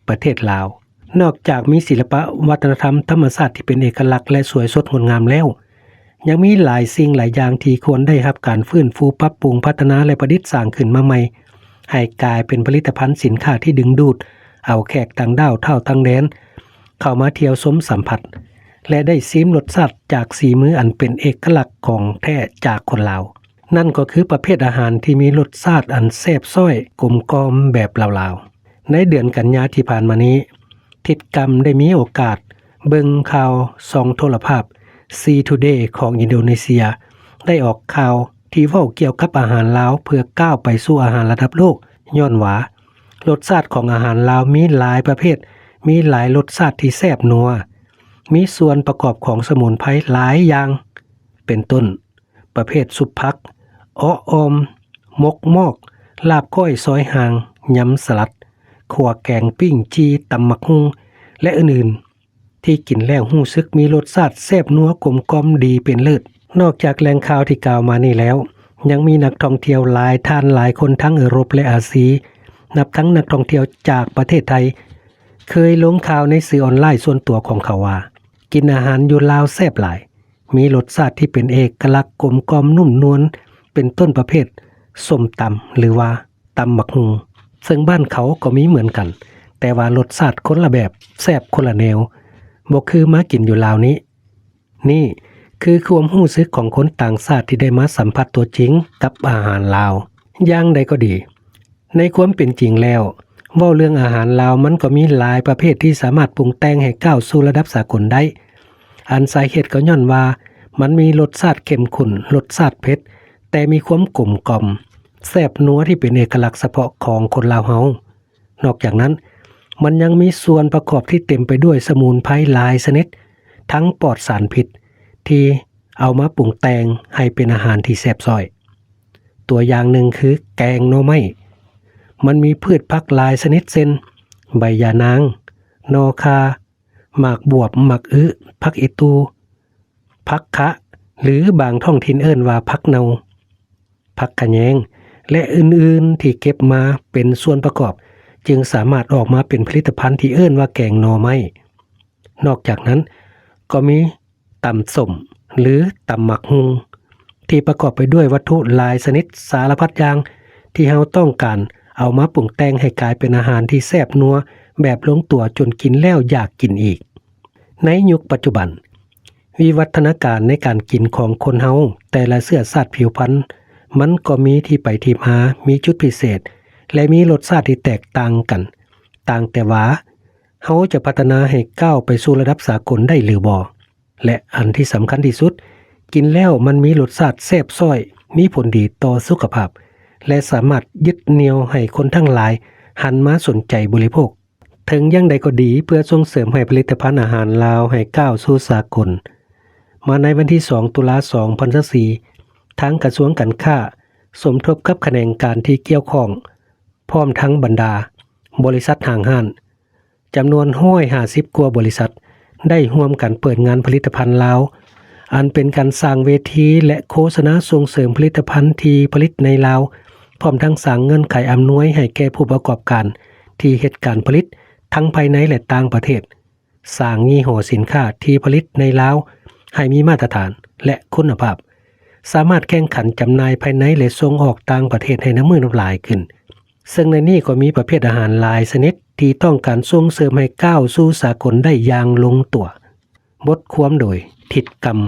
ປະເທດລາວ ນອກຈາກມີສິລະປະວັດທະນະທຳທຳມະຊາດທີ່ເປັນເອກະລັກ ແລະ ສວຍສົດງົດງາມແລ້ວ, ຍັງມີຫຼາຍສິ່ງຫຼາຍຢ່າງທີ່ຄວນໄດ້ຮັບການຟື້ນຟູ, ປັບປຸງ, ພັດທະນາ ແລະ ປະດິດສ້າງຂຶ້ນມາໃໝ່ ໃຫ້ກາຍເປັນຜະລິດຕະພັນສິນຄ້າທີ່ດຶງດູດເອົາແຂກຕ່າງດ້າວ, ຊາວຕ່າງແດນ ເຂົ້າມາທ່ຽວຊົມສຳຜັດ ແລະ ໄດ້ຊີມລົດຊາດຈາກສີມືອັນເປັນເອກະລັກຂອງແທ້ຈາກຄົນລາວ. ນັ້ນກໍຄືປະເພດອາຫານທີ່ມີລົດຊາດອັນແຊບຊ້ອຍກົມກ່ອມແບບລາວໆ. ໃນເດືອນກັນຍາທີ່ຜ່ານມານີ້, ທິດກຳໄດ້ມີໂອກາດເບິ່ງຂ່າວຊ່ອງໂທລະພາບ C Today ຂອງອິນໂດເນເຊຍ ໄດ້ອອກຂ່າວທີ່ເວົ້າກ່ຽວກັບອາຫານລາວເພື່ອກ້າວໄປສູ່ອາຫານລະດັບໂລກ, ຍ້ອນວ່າລົດຊາດຂອງອາຫານລາວມີຫຼາຍປະເພດ, ມີຫຼາຍລົດຊາດທີ່ແຊບນົວ, ມີສ່ວນປະກອບຂອງສະໝຸນໄພຫຼາຍຢ່າງ ເປັນຕົ້ນ ປະເພດຊຸບຜັກ, ເອາະອ່ອມ, ໝົກມອກ, ລາບກ້ອຍ, ຊອຍຫ່າງ, ຍຳສະຫຼັດ, ຂົ້ວແກງ, ປີ້ງຈີ່, ຕຳໝາກຫຸ່ງ ແລະ ອື່ນໆ ທີ່ກິນແລ້ວຮູ້ສຶກມີລົດຊາດແຊບນົວກົມກ່ອມດີເປັນເລີດ. ນອກຈາກແຫຼ່ງຂ່າວທີ່ກ່າວມານີ້ແລ້ວ, ຍັງມີນັກທ່ອງທ່ຽວຫຼາຍທ່ານຫຼາຍຄົນທັງເອີຣົບ ແລະ ອາຊີ, ນັບທັງນັກທ່ອງທ່ຽວຈາກປະເທດໄທ, ເຄີຍລົງຂ່າວໃນສື່ອອນລາຍສ່ວນຕົວຂອງເຂົາວ່າ, ກິນອາຫານຢູ່ລາວແຊບຫຼາຍ, ມີລົດຊາດທີ່ເປັນເອກະລັກ, ກົມກ່ອມ, ນຸ້ມນວນ, ເປັນຕົ້ນປະເພດສົ້ມຕຳ ຫຼືວ່າຕຳໝາກຫຸ່ງ, ເຊິ່ງບ້ານເຂົາກໍມີເໝືອນກັນ, ແຕ່ວ່າລົດຊາດຄົນລະແບບ, ແຊບຄົນລະແນວ, ບໍ່ຄືມາກິນຢູ່ລາວນີ້. ນີ້ຄືຄວາມຮູ້ສຶກຂອງຄົນຕ່າງຊາດທີ່ໄດ້ມາສຳຜັດຕົວຈິງກັບອາຫານລາວ. ຢ່າງໃດກໍດີ, ໃນຄວາມເປັນຈິງແລ້ວ, ເວົ້າເລື່ອງອາຫານລາວມັນກໍມີຫຼາຍປະເພດທີ່ສາມາດປຸງແຕ່ງໃຫ້ກ້າວສູ່ລະດັບສາກົນໄດ້. ອັນສາເຫດກໍຍ້ອນວ່າມັນມີລົດຊາດເຂັ້ມຂຸ້ນ, ລົດຊາດເຜັດ, ແຕ່ມີຄວາມກົມກ່ອມ, ແຊບນົວທີ່ເປັນເອກະລັກສະເພາະຂອງຄົນລາວເຮົາ. ນອກຈາກນັ້ນ, ມັນຍັງມີສ່ວນປະກອບທີ່ເຕັມໄປດ້ວຍສະໝຸນໄພຫຼາຍຊະນິດ, ທັງປອດສານພິດ, ທີ່ເອົາມາປຸງແຕ່ງໃຫ້ເປັນອາຫານທີ່ແຊບຊ້ອຍ. ຕົວຢ່າງໜຶ່ງຄືແກງໜໍ່ໄມ້. ມັນມີພືດຜັກຫຼາຍຊະນິດເຊັ່ນ ໃບຢານາງ, ໜໍ່ຂ່າ, ໝາກບວບ, ໝາກອຶ, ຜັກອີ່ຕູ, ຜັກຂະ ຫຼື ບາງທ້ອງຖິ່ນເອີ້ນວ່າຜັກເນົ່າ, ຜັກຂະແຍງ ແລະ ອື່ນໆ ທີ່ເກັບມາເປັນສ່ວນປະກອບ ຈຶ່ງສາມາດອອກມາເປັນຜະລິດຕະພັນທີ່ເອີ້ນວ່າແກງໜໍ່ໄມ້. ນອກຈາກນັ້ນ ກໍມີ ຕຳສົ້ມ ຫຼື ຕຳໝາກຫຸ່ງ ທີ່ປະກອບໄປດ້ວຍວັດຖຸຫຼາຍຊະນິດສາລະພັດຢ່າງ ທີ່ເຮົາຕ້ອງການເອົາມາປຸງແຕ່ງໃຫ້ກາຍເປັນອາຫານທີ່ແຊບນົວແບບລົງຕົວຈົນກິນແລ້ວຢາກກິນອີກ. ໃນຍຸກປັດຈຸບັນ, ວິວັດທະນາການໃນການກິນຂອງຄົນເຮົາແຕ່ລະເຊື້ອຊາດຜິວພັນ ມັນກໍມີທີ່ໄປທີ່ມາ, ມີຈຸດພິເສດ ແລະ ມີລົດຊາດທີ່ແຕກຕ່າງກັນ, ຕ່າງແຕ່ວ່າ ເຮົາຈະພັດທະນາໃຫ້ກ້າວໄປສູ່ລະດັບສາກົນໄດ້ຫຼືບໍ່ ແລະ ອັນທີ່ສຳຄັນທີ່ສຸດ, ກິນແລ້ວມັນມີລົດຊາດແຊບຊ້ອຍ, ມີຜົນດີຕໍ່ສຸຂະພາບ ແລະ ສາມາດຍຶດໜ່ຽວໃຫ້ຄົນທັງຫຼາຍຫັນມາສົນໃຈບໍລິໂພກ. ເຖິງຢ່າງໃດກໍດີ, ເພື່ອສົ່ງເສີມໃຫ້ຜະລິດຕະພັນອາຫານລາວໃຫ້ກ້າວສູ່ສາກົນ, ມາໃນວັນທີສອງ ຕຸລາ ສອງພັນຊາວສີ່ ທາງກະຊວງການຄ້າ ສົມທົບກັບຂະແໜງການທີ່ກ່ຽວຂ້ອງ ພ້ອມທັງບັນດາບໍລິສັດຫ້າງຮ້ານ ຈຳນວນຮ້ອຍຫ້າສິບກວ່າບໍລິສັດ ໄດ້ຮ່ວມກັນເປີດງານຜະລິດຕະພັນລາວ ອັນເປັນການສ້າງເວທີ ແລະ ໂຄສະນາສົ່ງເສີມຜະລິດຕະພັນທີ່ຜະລິດໃນລາວ, ພ້ອມທັງສ້າງເງື່ອນໄຂອຳນວຍໃຫ້ແກ່ຜູ້ປະກອບການທີ່ເຮັດການຜະລິດທັງພາຍໃນ ແລະ ຕ່າງປະເທດ, ສ້າງຍີ່ຫໍ້ສິນຄ້າທີ່ຜະລິດໃນລາວໃຫ້ມີມາດຕະຖານ ແລະ ຄຸນນະພາບ, ສາມາດແຂ່ງຂັນຈຳໜ່າຍພາຍໃນ ແລະ ສົ່ງອອກຕ່າງປະເທດໃຫ້ນັບມື້ນັບຫຼາຍຂຶ້ນ. ເຊິ່ງໃນນີ້ກໍມີປະເພດອາຫານຫຼາຍຊະນິດທີ່ຕ້ອງການສົ່ງເສີມໃຫ້ກ້າວສູ່ສາກົນໄດ້ຢ່າງລົງຕົວ. ບົດຄວາມໂດຍ ທິດກຳ